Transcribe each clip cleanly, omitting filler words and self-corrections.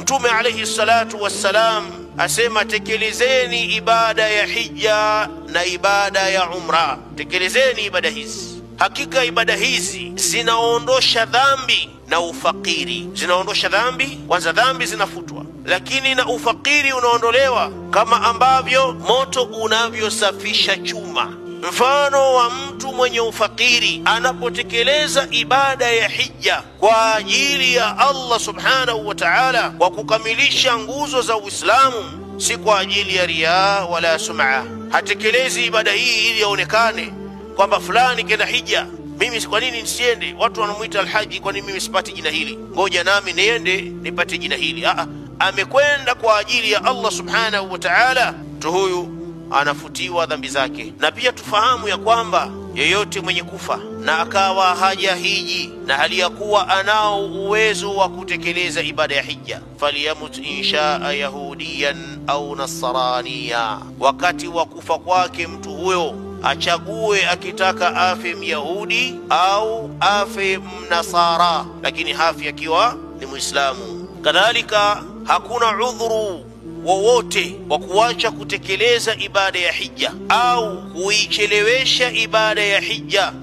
Mtume alayhi salatu wassalam asema, tekelezeni ibada ya hija na ibada ya umra, tekelezeni ibada hizi. Hakika ibada hizi zinaondosha dhambi na ufakiri, zinaondosha dhambi. Kwanza dhambi zinafutwa, lakini na ufakiri unaondolewa, kama ambavyo moto unavyosafisha chuma. Mfano wa mtu mwenye ufakiri anapotekeleza ibada ya hija kwa ajili ya Allah subhanahu wa ta'ala, kwa kukamilisha nguzo za Uislamu, si kwa ajili ya riaa wala sum'a. Hatekelezi ibada hii ili aonekane kwamba fulani kenda hija, mimi kwa nini nisiende? Watu wanamuita alhaji, kwa nini mimi sipati jina hili? Ngoja nami niende nipate jina hili. Aa, amekwenda kwa ajili ya Allah subhanahu wa ta'ala, mtu huyu anafutiwa dhambi zake. Na pia tufahamu ya kwamba yeyote mwenye kufa na akawa hajahiji na hali ya kuwa anao uwezo wa kutekeleza ibada ya hija, falyamut inshaa yahudiyan au nasraniya, wakati wa kufa kwake mtu huyo achague akitaka afe myahudi au afe mnasara, lakini hafi akiwa ni Muislamu. Kadhalika hakuna udhuru wowote wa kuacha kutekeleza ibada ya hija au kuichelewesha ibada ya hija,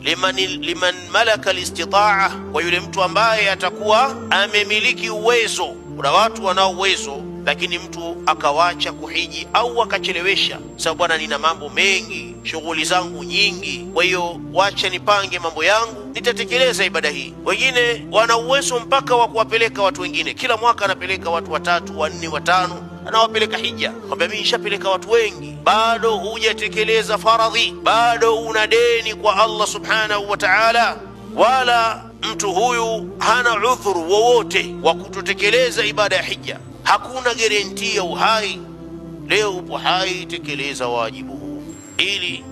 liman malaka listitaa, kwa yule mtu ambaye atakuwa amemiliki uwezo. Kuna watu wanao uwezo lakini mtu akawacha kuhiji au akachelewesha, sababu bwana, nina mambo mengi, shughuli zangu nyingi, kwa hiyo wacha nipange mambo yangu, nitatekeleza ibada hii. Wengine wana uwezo mpaka wa kuwapeleka watu wengine, kila mwaka anapeleka watu watatu, wanne, watano, anawapeleka hija. Kwambia mimi nishapeleka watu wengi, bado hujatekeleza faradhi, bado una deni kwa Allah subhanahu wa ta'ala. Wala mtu huyu hana udhuru wowote wa kutotekeleza ibada ya hija. Hakuna guarantee ya uhai. Leo upo hai, tekeleza wajibu huu ili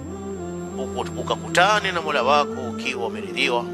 ukakutane na Mola wako ukiwa umeridhiwa.